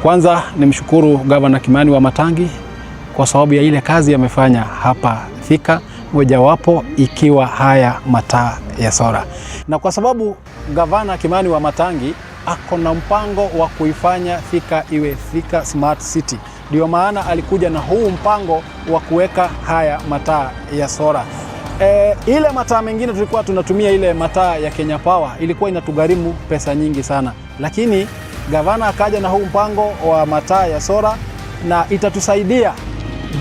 Kwanza nimshukuru Gavana Kimani Wamatangi kwa sababu ya ile kazi amefanya hapa Thika, mojawapo ikiwa haya mataa ya solar. Na kwa sababu Gavana Kimani Wamatangi ako na mpango wa kuifanya Thika iwe Thika Smart City, ndio maana alikuja na huu mpango wa kuweka haya mataa ya solar. Ile mataa mengine tulikuwa tunatumia, ile mataa ya Kenya Power, ilikuwa inatugharimu pesa nyingi sana, lakini gavana akaja na huu mpango wa mataa ya solar na itatusaidia.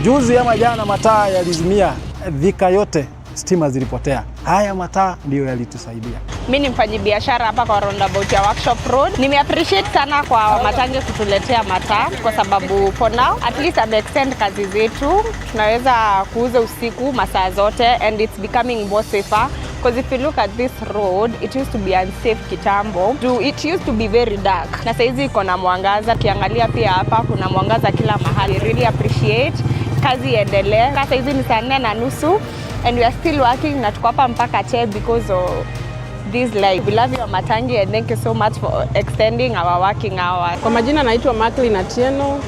Juzi ama jana mataa yalizimia Thika yote, stima zilipotea. Haya mataa ndiyo yalitusaidia. Mi ni mfanyibiashara hapa kwa roundabout ya Workshop Road. Nime appreciate sana kwa Wamatangi kutuletea mataa kwa sababu for now at least ame extend kazi zetu, tunaweza kuuza usiku masaa zote and it's becoming more safer because if you look at this road, it used to be unsafe kitambo. It used to be very dark na saizi iko na mwangaza. Ukiangalia pia hapa kuna mwangaza kila mahali. Really appreciate, kazi iendelee. Sasa hizi ni saa 4:30 and we are still working na tuko hapa mpaka che because of this light. We love you, Matangi, and thank you so much for extending our working hours. Kwa majina naitwa Macklin Atieno,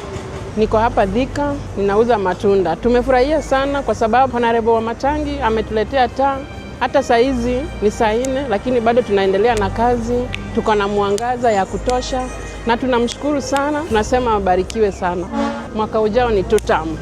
niko hapa Thika, ninauza matunda. Tumefurahia sana kwa sababu Honorable Wamatangi ametuletea taa. Hata saa hizi ni saa 4, lakini bado tunaendelea na kazi, tuko na mwangaza ya kutosha na tunamshukuru sana, tunasema abarikiwe sana. Mwaka ujao ni tutam.